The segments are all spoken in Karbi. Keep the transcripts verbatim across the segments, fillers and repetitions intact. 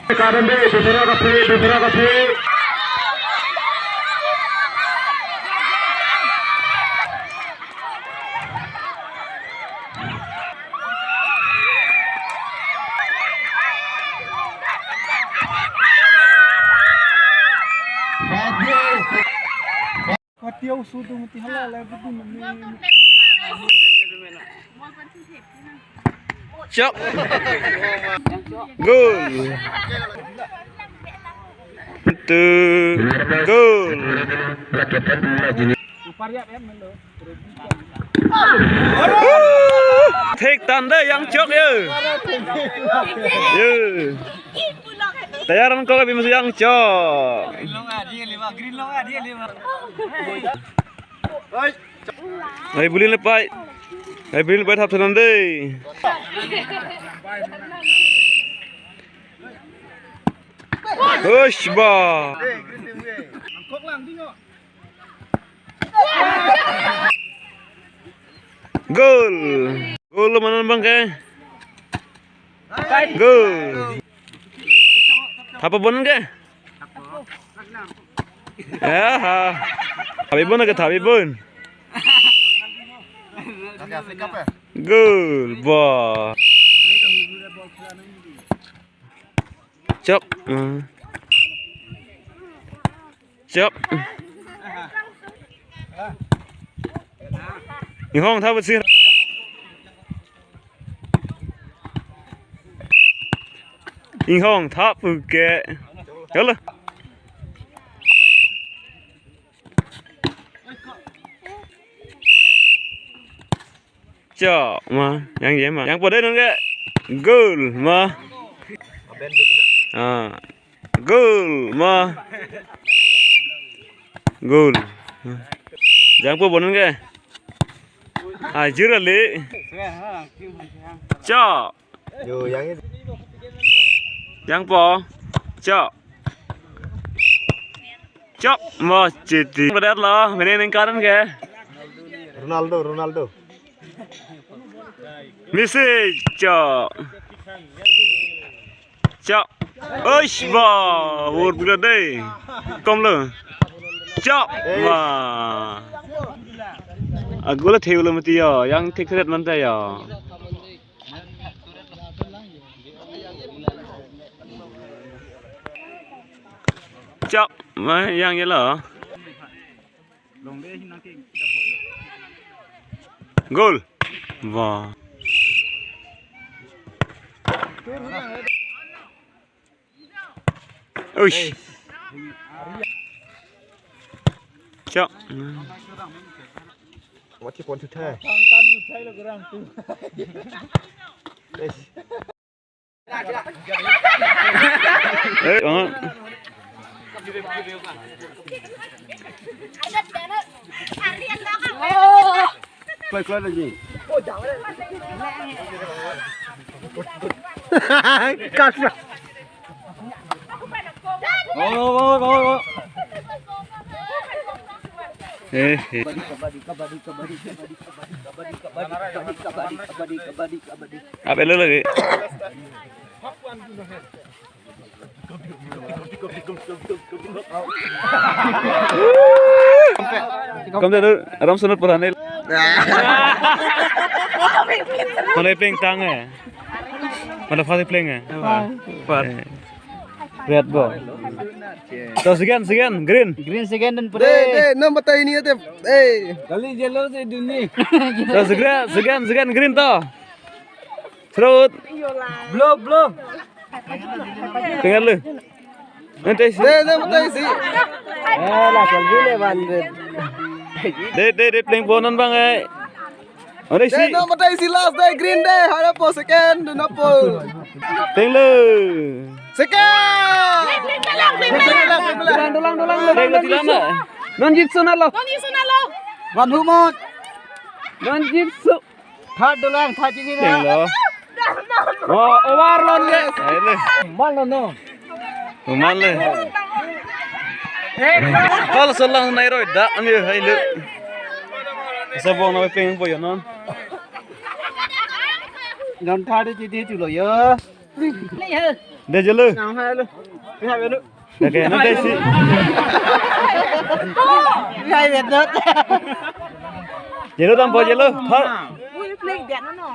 Kapan deh, bicara kafe, bicara kafe. Katiau sudung ti hala le budun ni. Chok. Gol. Tu. Gol. Thek tan deh, Yangchok yo. Yo. Tayar an kok abi masuk Yangchok. Ai bulin le pai. Ai bulin le pai thap thanan deh. Hush ba. Gol. Gol lo manan bang ke. Gol. Thap-a bon ke? Ya, ha. Thap-i bon ke, thap-i bon. Gol, ba. Chok. Hmm. Chok. Inghong thap sir. Inghong thap ke. Hello. Chok ma, Yang je ma. Yang po deh non ke. Gol ma. Ah. Gol ma. Gol. Yang po bon ke. Ah, jira le. Chok. Yo, Yang ini. Yang po. Chok. Chok, mo chiti. Padat lo, mene ningkaran ke? Ronaldo, Ronaldo. Messi, chok. Chok. Oish, ba, wur pula deh. Kom lo. Chok, ba. Agula theu lo mati yo, Yang thek thret man ta yo. Chok, ma Yang je lo. Gol. Wah. Uish. Chok. Mati pon tu thai. Eish. Eh, oh. Kloi, kloi lagi. Kasih. Oh, oh, oh, oh. Eh, eh. Apa lo lagi? Kom deh, aram sunut pura nil. Mana peng tang eh? Mana fasi peng eh? Far. Eh. Red ball. To second, second, green. Green second dan pura. Deh, deh, nam batai ni ate. Eh. Kali yellow se duni. To second, second, second, green to. Serut. Blue, blue. Tinggal lu. Nanti si. Deh, deh, nanti si. Eh, lah, kalau gini, Bang. Deh, deh, deh, playing bonan bang eh. Nanti si. Deh, nanti si last deh, green deh. Hara po second, duna po. Ting lu. Second. Dulang, dulang, dulang, dulang. Ting lu, dulang, dulang. Non jitsu na lo. Non jitsu na lo. Wan humot. Non jitsu. Third dolang, third chini na. Ting lo. Oh, over lo ne. Ai le. Mal lo no. Mal le. Hal selang nai roi da ami hai le. Sabong na peng po yo non. Non third chini tu lo yo. Dejelo. Nang hai lo. Nang hai lo. Oke, nanti si. Hai, betul. Jelo tampo jelo. Thar. Ui, play dia no no.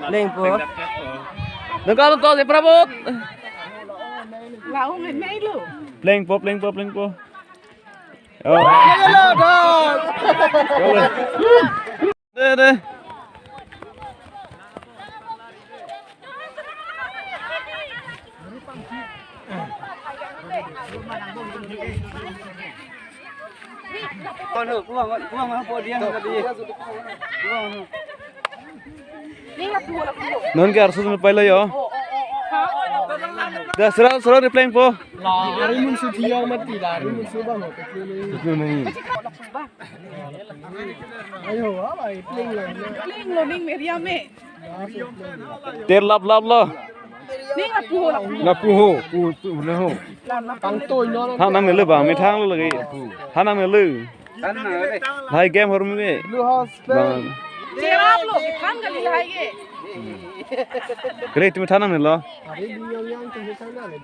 Plengpo. Nengkal to si Prabot. Laung ngai lo. Plengpo, plengpo, plengpo. Oh. Deh, deh. Non ke arsu pai lo yo. Dah, serau, serau di plengpo. Lari mun su thiang mati, lari mun su bang. Ayo, apa pleng lo? Pleng lo ning meriam me. Ter lap lap lo. Ning lapu ho, lapu. Lapu ho, pu, pu, na ho. Tang toi no. Thangnangne lo bang, methang lo lagi. Thangnangne lo. Lahai game hor me. Blue House. Bang. Cherap lo, kethang kali lahai ke. Kre, tumi thangnangne lo. Are di yang yang tu sana le.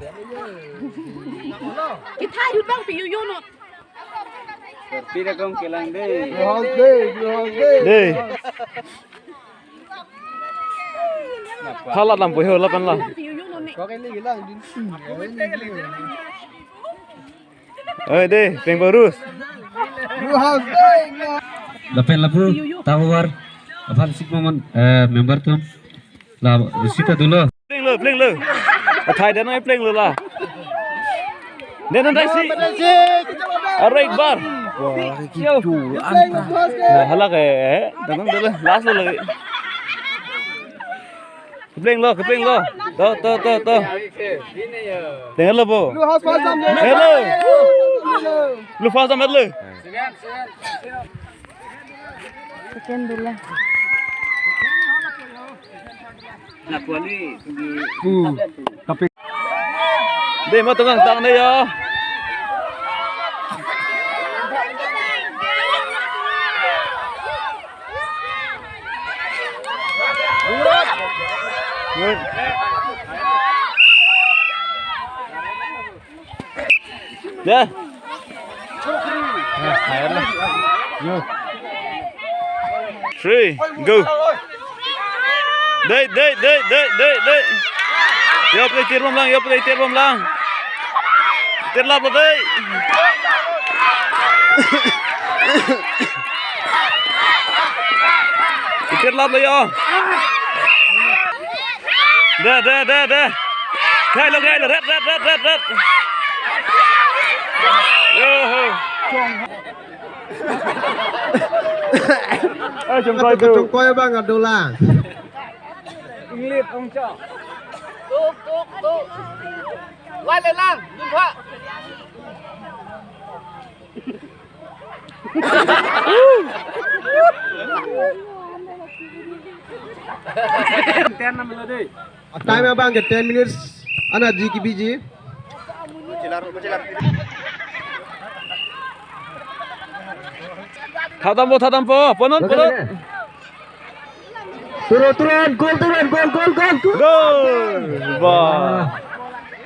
Kita yudang pi yuyo no. Seperti dah kong kelang deh. Blue House deh, Blue House deh. Deh. Hala lampu he, lapan lang. Kau kan lagi lang din. Eh, deh, peng barus. Blue House deh. Lapen lapu, tower. Aphan sik momen, eh, member tum. La, risita dulu. Pleng lo, pleng lo. Athai dan ai pleng lo la. Dan dan dai si. Arai bar. Wah, lagi kitu anta. Nah, halak eh. Dan dan dulu, last lo lagi. Pleng lo, pleng lo. To, to, to, to. Pleng lo bo. Blue House pasang. Hello. Blue House pasang lo. Second dulu. Deh, ma tungang tang deh ya. Good. Dah. Three, go. Dei, dei, dei, dei, dei, dei. Yo, play tir bom lang, yo, play tir bom lang. Tir lap lo dei. Tir lap lo yo. Deh, deh, deh, deh. Khai lo, khai lo, red, red, red, red, red. Yo, ho. Eh, jom koi tu. Jom koi bang adola. Inglit ong cha. Tuk, tuk, tuk. Lai le lang, dun pha. Ten nam lo dei. Time abang ke ten minutes. Ana ji ki biji. Tha dampo, tha dampo. Ponon, ponon. Turun, turun, gol, turun, gol, gol, gol. Gol. Wah.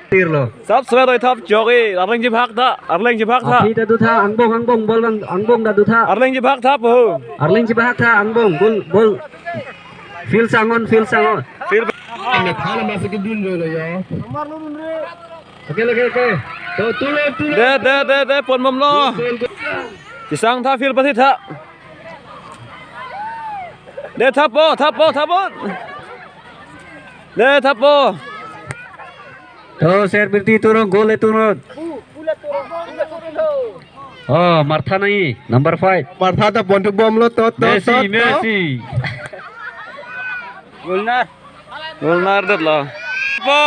Tir lo. Sap swer oi thap jogi. Arleng jibhak tha, arleng jibhak tha. Aphi ta du tha, angbong, angbong, bol bang, angbong ta du tha. Arleng jibhak tha po. Arleng jibhak tha, angbong, bol, bol. Field sang-on, field sang-on. Field. Ame thala masi kedun jo lo ya. Oke, oke, oke. To, tulo, tulo. Deh, deh, deh, deh, pon bom lo. Gol, gol, gol. Chisang tha field pasi tha. Deh, thapo, thapo, thapo. Deh, thapo. To, Sir Birti turun, gol le turun. Oh, Martha nai, number five. Martha ta pon thu bom lo, to, to, Messi, to, to. Messi. Gulnar. Gulnar det lo. Po.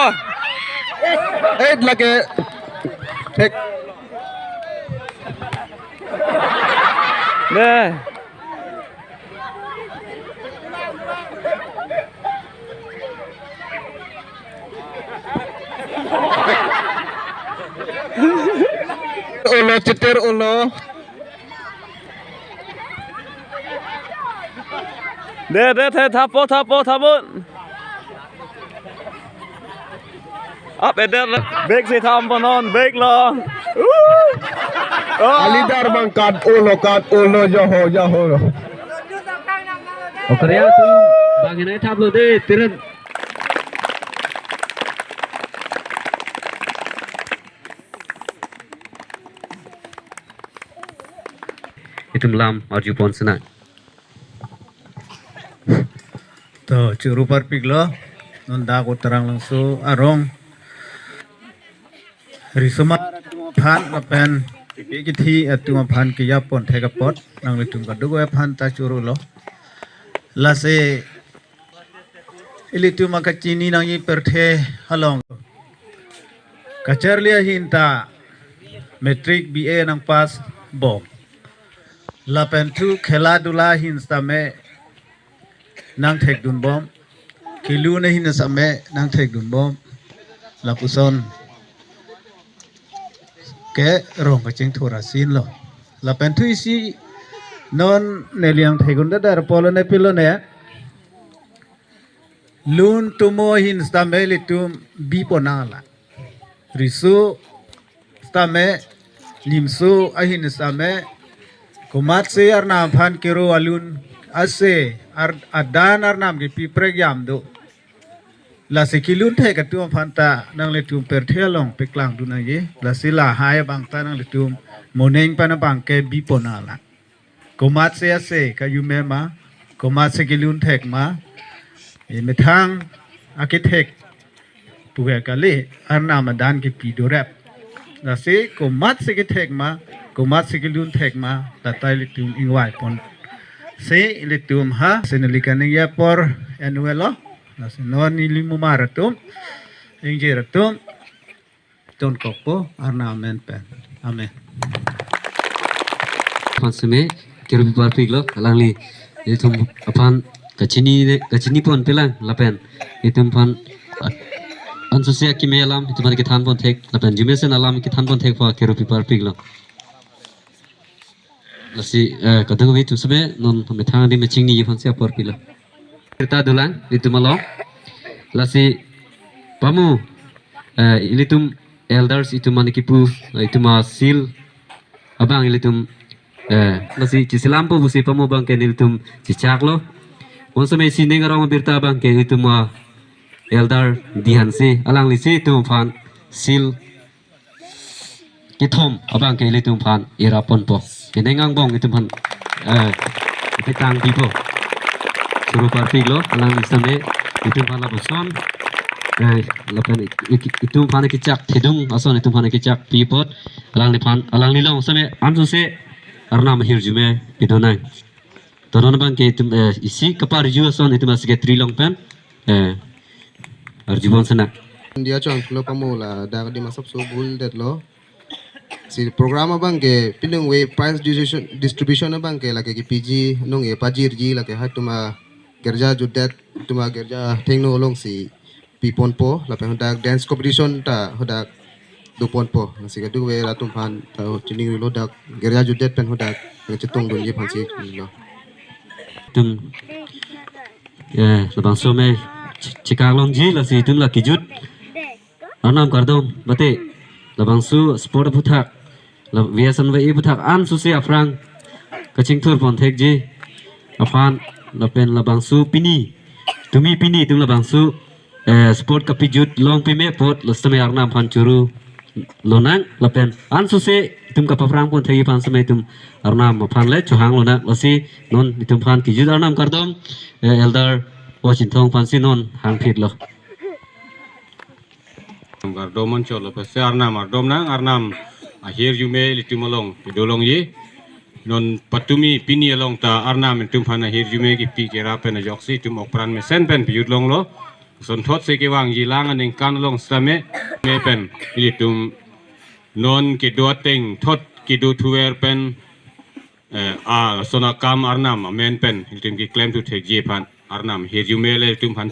Eight lake. Thek. Deh. Olo, cheter olo. De, de, the, thapo, thapo, thapo. Ap, eh, de, bag si tham ponon, bag long. Woo! Ah. Alidar bang kat ulo, kat ulo, jaho, jaho. Oke, ya, tu bang ini thaplo de, tiren. Itum lam arju pon sena. To, choro parpiklo, non dak Uttarakhand Langso arong. Risomar atum aphan lapen kekithi atum aphan kejapon thek apot, nanglitum kadokave aphan ta chorolo. Lasi ilitum akachini nangji pirthe along kacharli ahin ta matric B A nangpass bom. Lapen thu khela dula ahin sitame nangthekdun bom. Kelun ahin sitame nangthekdun bom. Lapuson ke rong kachingthur asin lo. Lapen thu isi non neli nangthekdun dadar polo ne pilo ne. Lun tomo ahin sitame ilitum bipon nanglang. Riso sitame, nimso ahin sitame, komatsi Arnam aphan kero alun ase, ar-, adan Arnam kepiprek jam do. Lasi kelun thek atum aphan ta nanglitum pirthe along paklangdun nangji. Lasi lahai abang ta nanglitum moning pen abang ke bipon nanglang. Komatsi ase kejut me ma, komatsi kelun thek ma, eh, methang akethek puke kali, Arnam adan kepi dorep. Lasi komatsi kethek ma, komatsi kelun thek ma, ta ta ilitum ingvai pon. Si ilitum ha, si neli kaningje apor annual lo. Lasi non neli mumar atum, ingjir atum, tonkokpo Arnam amen pen. Amen. Aphan seme kero piparpiklo, alangli itum aphan kachini, kachini pon pelang lapen itum aphan, ah, ansose akimi alam itum aphan kethan pon thek lapen arjumesen alam kethan pon thek aphan kero piparpiklo. Lasi, eh, kadokave atum seme non methang adim mechingni aphan si apor pilo. Birta dolang itum along. Lasi pamo, eh, ilitum elders itum mane kipu, eh, itum a-seal abang ilitum, eh, lasi cheselampo pusi pamo abang ke nelitum chechaklo. Bonseme isi ning arong birta abang ke itum a-elder Dihanse, alanglisi itum aphan seal kethom abang ke ilitum aphan ira ponpo. Keneng angbong itum aphan, eh, ipitang pipo. Choro parpiklo, alangli sitame itum aphan lapuson, eh, lapen ik-, ik-, itum aphan kechak thedung ason itum aphan kechak pi apot, alangliphan, alangli along sitame ansose Arnam ahirjume pidonang. To non abang ke itum, eh, isi kaparju ason itum a-secretary along pen, eh, arju pon sena. India chong lo pamo ladak adim asapso bul detlo. Si program abang ke pinung we prize distribution, distribution abang ke lake kepiji nung e pajirji lake ha itum agirja jutdet, itum agirja thengno alongsi pi ponpo, lapen hadak dance competition ta hadak do ponpo. Lasi kadokave atum aphan ta chiningrilo, dak girja jutdet pen hadak chetongdunji aphansi lo. Itum, ya, labangso me che-, chekak longji, lasi itum la kejut Arnam kardom, mate labangso sport aphuthak, la V S N Y A aphuthak ansose aphrang kachingthur pon thekji aphan lapen labangso pini, tumi pini itum labangso, eh, sport kapijut long pime apot, lasi tame Arnam aphan choro lonang lapen ansose itum kapaphrang pon thekji aphan seme itum Arnam aphan le chohang lonang. Lasi non itum aphan kejut Arnam kardom, eh, Elder Pu Chinthong aphansi non hangphitlo. Kardom anchot lo, pese Arnam ardomnang, Arnam ahirjume ilitum along pido longji. Non patumi pini along ta Arnam itum aphan ahirjume kipi kera pen ajoksi itum okpran mesen pen pijut longlo. Sonthotsi kevangji lang aningkan along sitame me pen ilitum non kedo ateng thot kedo thuver pen, eh, a, lason akam Arnam amen pen ilitum keklem thu thekji aphan Arnam ahirjume le ilitum aphan